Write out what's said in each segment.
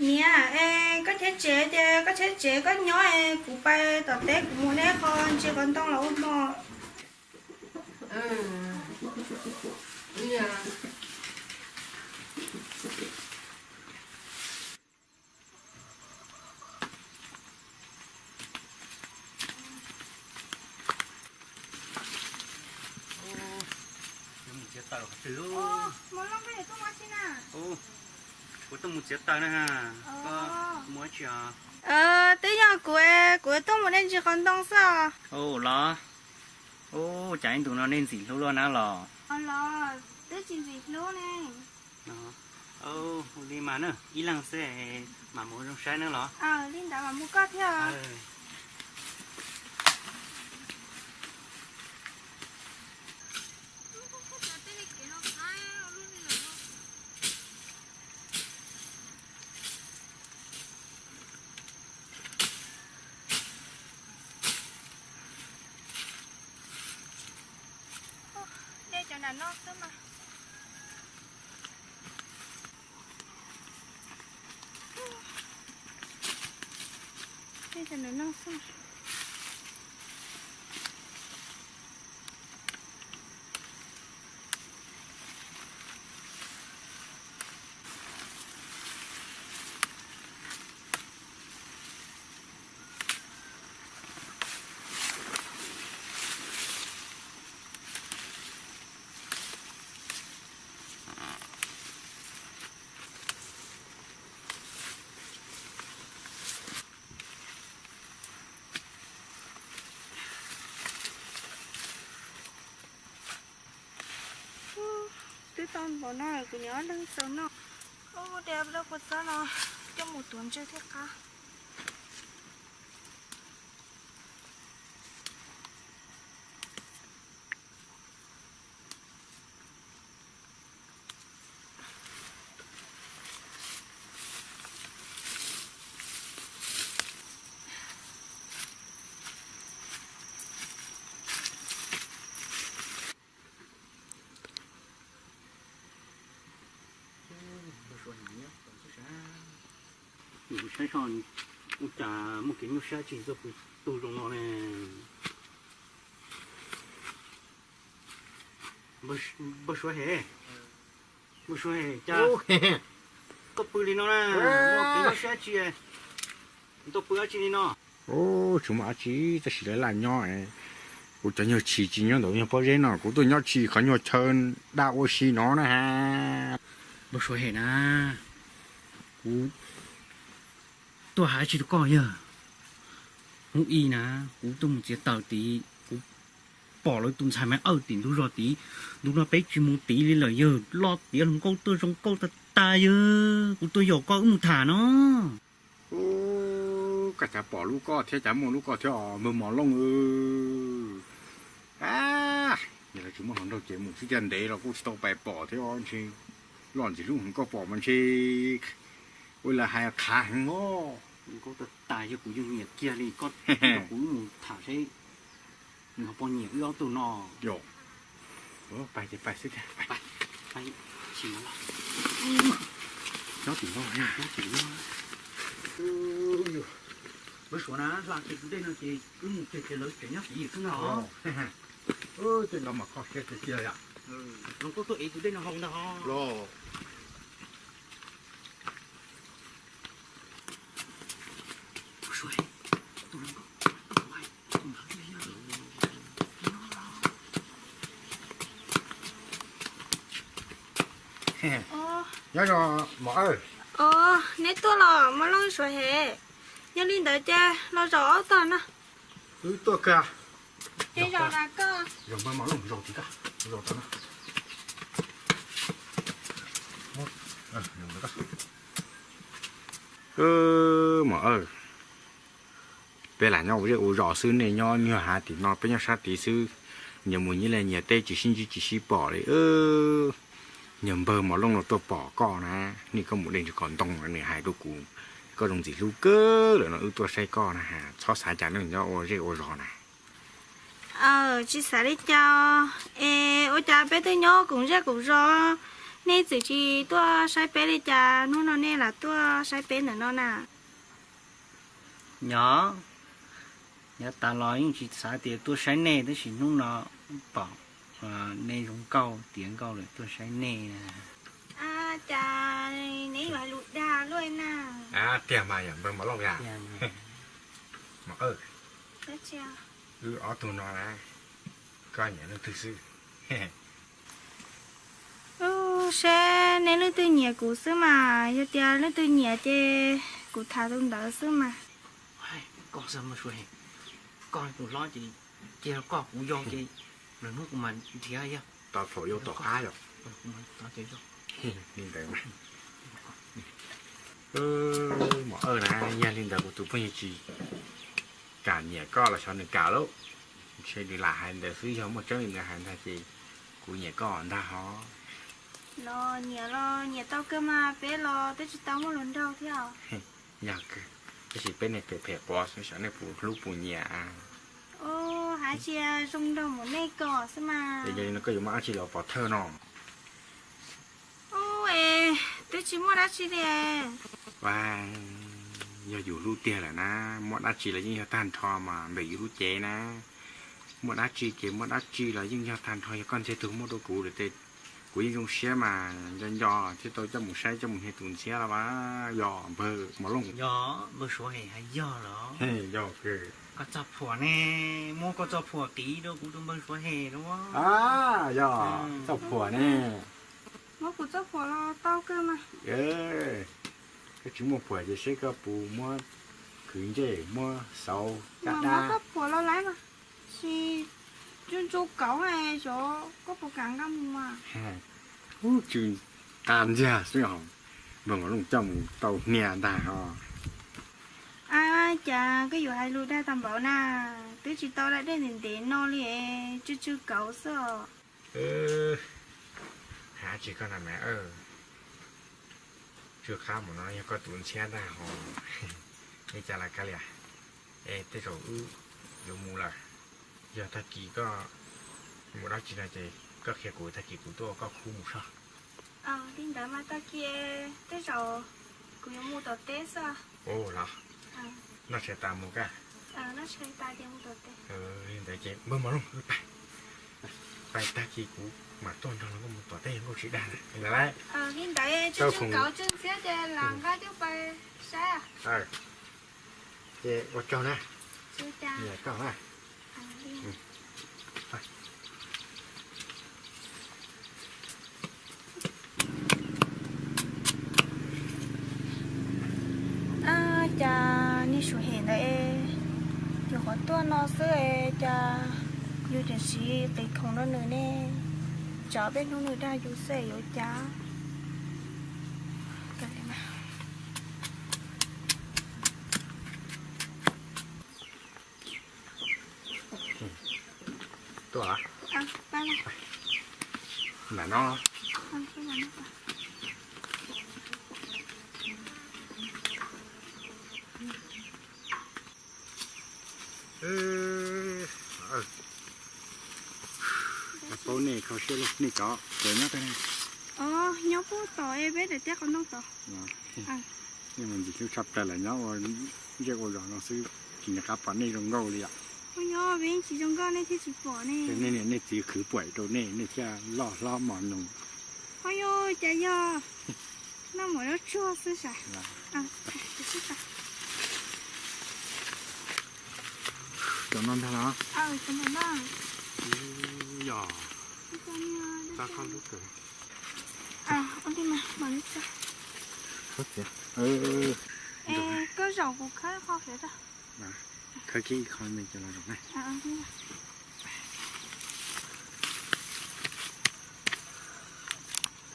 Niam, koj cheb tsev ces koj cheb tsev koj nyob es kuv pais tom teb kuv mus neb qhov ntsis qhov ntoo los ua hmo. Mus txiav taws qhov twg? Kuv tuaj mus txiav taws na. Koj mus dab tsi os? Twb yog kuv, kuv tuaj mus de ntsis qhov ntoo xwb os. Los, cas ib ntus no nej ntxim hlub luaj na los? Los, twb tsis ntxim hlub ne. Ua li mas na, ib leeg xwb mam mus zoo saib na los. Li ntawd mam mus koj thiab. De cov nram no xwb mas. De cov nram no xwb. Twb tau npaum no kuv niam ob leeg txaus noj. Ub, de lawv kua txob no coj mus tuav ntsw thiaj qab. Kuv saib seb ua cas muaj kev nyuaj siab tsis txawj pw tu zoo no ne. Npawg Suav he, npawg Suav he, cas koj pw li no na, muaj kev nyuaj siab tsis tau pw dab tsi li no? Tsis muaj dab tsi, tab sis lawv laj nyob. Kuv cov nyuag tshis tsis nyob ntawm nyuag pob zeb no, kuv tuaj nyob tshis qhov nyuag chaw daj ua si no na ha. Npawg Suav he na, kuv tuaj hais tsis rau koj yog, hnub ib na, kuv tuaj mus txiav taws tid, kuv pom lawv tus ntxhais Maiv Awj tim ntug zos tid. Ntu no peb tsis mus tid li lawm yog, loj tiav hluas nkauj tuaj zoo nkauj tag tag yog, kuv tuaj yaum koj wb mus tham no. Ub, koj cas pom lub koj thiab cas muaj lub koj thiab os npawg Mos Looj. Yog lawv tsis muaj hluas nraug ces mus xwb, thiaj ntev los kuj tsis tau pais pom thiab os, ntshe loj ntxim hlub heev, koj pom mas ntshe ua li hais qhav heev os. Nkauj tag tas, yog kuv yeej nyiam kiag li koj, kuv mus tham seb nws ho puas nyiam wb ob tug no. Yog, pais ces pais xwb tiag. Nyob tim no, nyob tim no. Npawg Suav na, hla kiag tus dej no ces wb mus kiag ces lawv tseem nyob tid xwb ntag. Tej no mas kho siab tiag tiag yom. Los koj tuaj ev tus dej no haus ntag. Los. Nyob zoo Mos Awj. Os, neb tuaj los Mos Looj Suav he. Yog li ntawd ces los zaum ob tog no. Wb tuaj kawg. Ces zaum na koj. Zaum npawg Mos Looj zaum tim koj, zaum tom no. Mos Awj, peb lam nyob ua zej ua zos xwb, nej nyob nyuag hav tim no, peb nyob sab tid xwb. Nyias mus nyias li, nyias tej tsis sib ntsib tsis sib pom li. Niag npawg Mos Looj los tuaj pom koj na, niaj koj mus de ntsis qos ntoo nws hais rau kuv, koj zoo ntxim hlub kawg lawm no wb tuaj saib koj na, txhob xav cas nej nyob ua zej ua zos na. Tsis xav li cas, es ua cas peb twb nyob koom zej koom zos, nej txawm tsis tuaj saib peb li cas hnub no nej lam tuaj saib peb ntawm no na? Nyob, nyob tas los yeej tsis xav tias tuaj saib nej, tab sis hnub no pom nej zoo nkauj tiav nkauj lawm tuaj saib nej. Cas neb yuav hais lus dag luaj na? Tiag mas yog npawg Mos Looj yog. Mos Awj, wb ob tug no na, koj nyiam leej twg xwb? Seb neb leej twg nyiam kuv xwb mas, yog tias leej twg nyiam ces kuv tham tus ntawd xwb mas. Koj xwb mas, koj tus hlob ces cia koj kuv yau ces lwm hnub kuv mam nrhiav yog. Tos thaum yau tom qab yom. Li ntawd mas. Mos Awj na, yog li ntawd kuv tus phooj ywg tsis kam nyiam koj los xyov nws kam lauj. Ntshe nws lam hais ntawd xwb, yog muaj tseeb li nws hais ntag ces kuv nyiam koj ntag hos. Los nyiam los nyiam tau kawg mas, peb los twb tsis tau muaj hluas nraug thiab. Yog kawg, tab sis peb niag phem phem quav xwb, xyov nej puas hlub puas nyiam. Hais tias zoo nraug mus nej kom xwb mas. Yog li no koj yuav muaj dab tsi los pov thawj no? Ub, es twb tsis muaj dab tsi li. Ua, yog yus hlub tiag lawm na, muaj dab tsi los yeej yog tag nrho mas ntawm yus lub cev na. Muaj dab tsi ces muaj dab tsi los yeej yog tag nrho, yog koj ntxiag tug muab rau kuv lawm ces kuv yeej zoo siab mas nco nco thiab tau coj mus saib coj mus nyiag tus ntxhiab los mas yog npawg Mos Looj. Yog npawg Suav hem hais yog los? Yog kawg. Koj txoj phuam ne, muab koj txoj phuam qiv rau kuv tus npawg Suav hem los? Yog txoj phuam ne. Muab kuv txoj phuam los tau kawg mas. Koj tsis muaj phuam ces seb koj puas muab khwv ntsej muab xauv caj dab. Muab koj phuam los lawm mas. Tsis, tsuj tsuj kauv xyov koj puas kam nqa mus mas. Ub, tsw qab ntxiag xwb os, npawg Mos Looj coj mus tau hnia ntag hos. Ab, cas koj yuav hais lus dag tag npaum na, twb tsis tau da dej ntev ntev no li, tsw tsw kauv xwb os. Hais tsis koj na mas, tsw qab mus no yog koj tus ntxhiab ntag hos. Li cas los kav liam, es tej zaum wb yuav mus lawm. Yog tag kis koj mus dab tsi no ces koj qhia kuv, tag kis kuv tuaj ua koj khub mus soj. Li ntawd mas tag kis tej zaum kuv yuav mus tom teb xwb. Ua los, noj tshais tas mus koj. Li ntawd ces npawg Mos Looj, pais, pais tag kis kuv mam tuaj nrog koj mus tom teb, yog nkauj tsis dag na. Li ntawd, li ntawd, tsw tsw kauv tsw ntxhiab ces lam nqa coj pais saib. Ces ua tsaug na. Nyiam koj na. Ab, cas niag Suav hem ntawd es, yus qhov tuaj no xwb es cas yus tseem siv qiv khoom rau nws ne. Tsam peb hnub nws dag yus xwb yuav cas. Tuaj. Nram no. Paub nej kho siab li nej cov, cov nyob tej. Nyob puag tod es peb daim tiab qhov ntoo tod. Nej mus ntxim hlub tshaj plaws lawm, nyob ua zej ua zos no xwb tsis nco qab pom nej zoo nkauj li os. Ua nyob peb tsis zoo nkauj nej thiaj tsis pom ne. Nej niam nej txiv khwv puam rau nej, nej thiaj loj hlob mos nyoos. Ho yog cas yog noj mov lub tsuag xwb sav. Cov no ntag los? Yog, txog koj lub kawm. Koj zaum kuv khawb qhov khiav rau. Khawb kiag ib qho me cov los zaum na.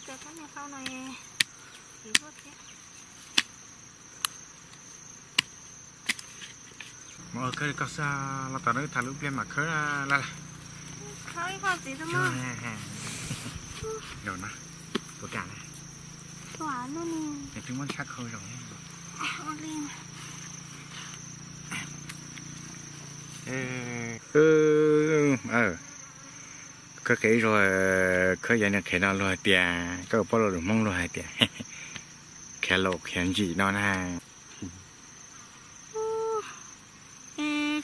Cov khaub ncaws hlau no, mus khawb li koj xwb, los tom no wb tham lub pliag mam khawb lawm. Zaum no, puas kam na? Twb muab tshab khau zaum. Khawb qhia ib zaug, khawb yog niag qhia no luag hais tias, koj paub lo lus Hmoob luag hais tias khiav laus khiav ntsim no na.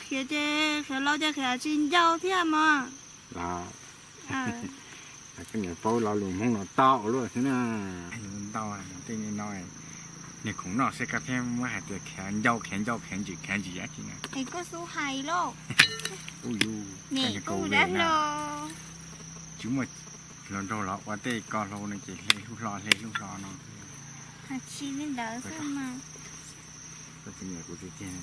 Khiav ces khiav laus ces khiav tsis ncau thiab mas. Los, koj niam paub lo lus Hmoob no tau luaj xwb na. Ntau tej no, niag khoom noj xwb koj thiaj muab hais tias khiav ncau khiav ncau khiav ntsim khiav ntsim dab tsi na. Es koj xub hais lauj. Ub yus, nyem koj dab hlau. Tsis muaj hluas nraug los ua tej ko hlau no ces hle hlub hlo hle hlub hlo no. Hais tsis li ntawd xwb mas. Koj tsis nyiam kuv tiag tiag.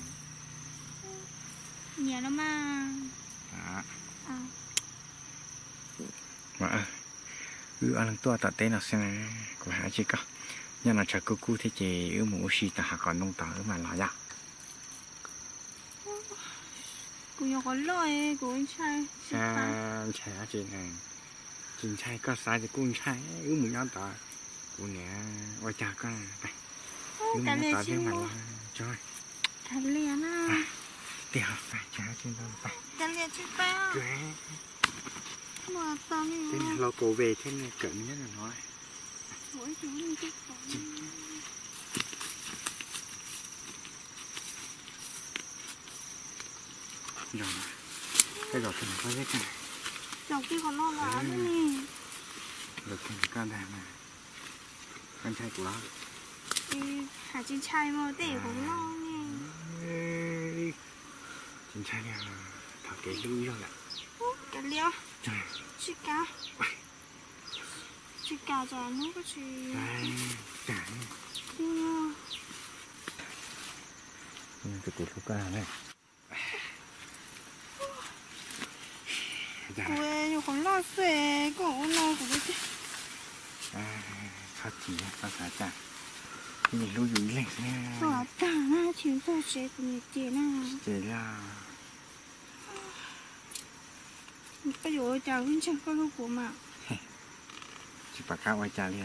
Nyiam los mas. Wb ob leeg tuaj tom teb no xwb na, kuv hais tsis koj. Nyob no tshav kub kub thiab ces wb mus ua si tom hav kom ntoo tos wb mam los yom. Kuv yuav qhov loj, kuv ntshai. Ntshai dab tsi? Tsis ntshai, koj xav ces kuj ntshai. Wb mus nyob tod, kuv niam ua cas koj, wb mus nyob tod thiab mam los. Kav liam na. Tiag, tsis ntshai dab tsi ntau, kav liam tsis pab. Tej niag hlau kaus ve thiab niag kawm nyob no. Zaum kiag qhov no los ne. Zaum kiag qhov ntag na. Koj ntshai kuv los? Hais tsis ntshai mas tej qhov no ne. Tsis ntshai li, thov kev hlub ib zaug lawm. Kav liam, tsis kav. Tsis kam tsam hnub koj tsis kam. Tus kuv hlub koj na. Kuv yuav qhov loj xwb, koj ua no kuv. Txhob chim, koj xav cas, kuv hlub yus ib leeg xwb. Tag na, tsis tuaj tsev kuv niam ces na. Ces li. Koj yuav ua cas wb ntseeg koj hlub kuv mas. Tsis pom qab ua cas li.